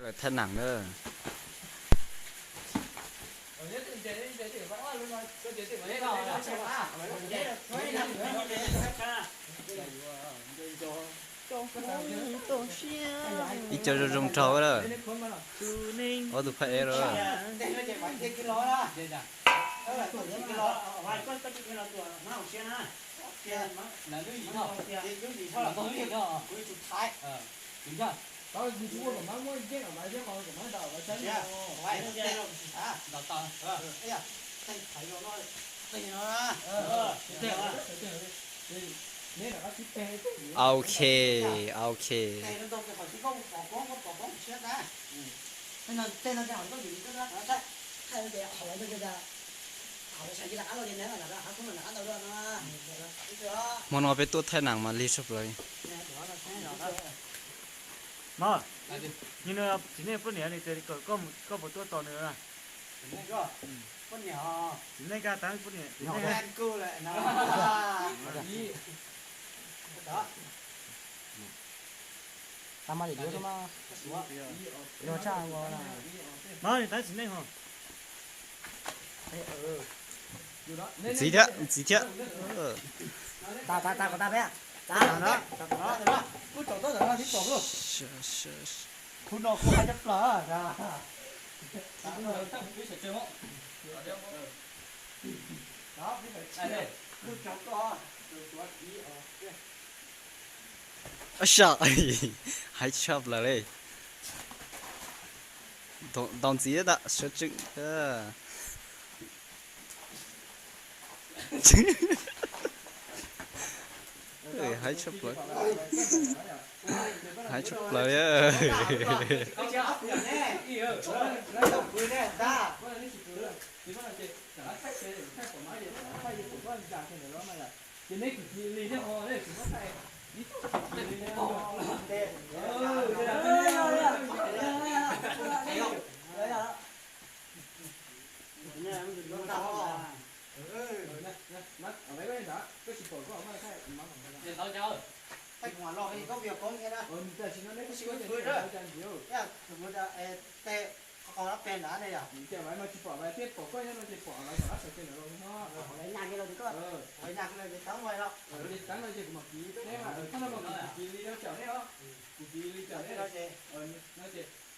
Lawv thaj nam na. Ib co zoo zoo rau lawm. Ob tug phaj ev lawm. Ok, ok. Hmo no peb tuaj thaij nam mas lig tshaj plaws. Mog, txiv neej poj niam nws tias kom koj puas tuaj tos nws na. Txiv neej koj tab poj niam. Mog, tab txiv neej ho. Ntxiv thiab, ntxiv thiab. Ab, haib tshaj plaws li. Ntaus ntxiv tas sawv tsees. Haib tshaj plaws. Haib tshaj plaws.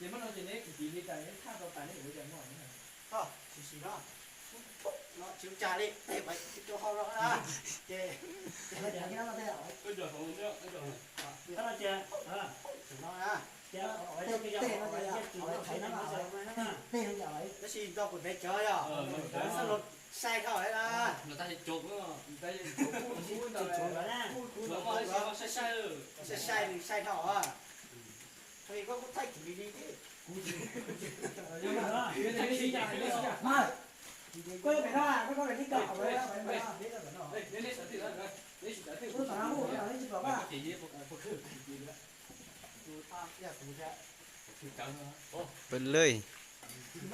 Ces muab no ces neb kwv tij li cas neb thaj tau tas neb yuav ua cas muaj. Tsis ua cas li, rau hauv no na. Ces, ces, tab sis nto kuv ntev cov yog, sai dhau na. Sai sai, nws sai dhau. Koj kuj thaij kuv li li thiab. Peb lej. Li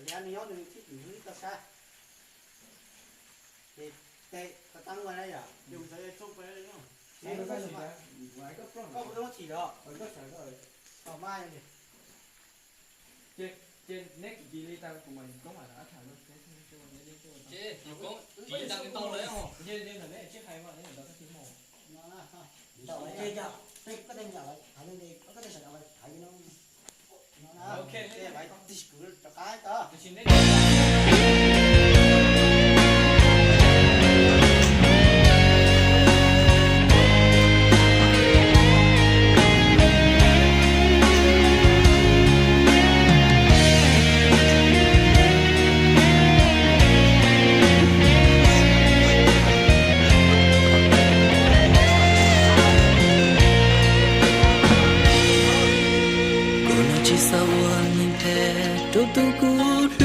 nws nyob nws thib tim nws tau sab. Ces tes koj tab ua na yom. Koj puas tau muab thim los? Tau mas. Ces neb kis li tas kuv mam koob mam tham. Kis li tau lawm. Neb tsis hais mas neb ntawd koj tig mos. Koj tej nyaum hais li koj tej sawv daws hais li no. Kuv no tsis xav ua neeg phem rau tus kuv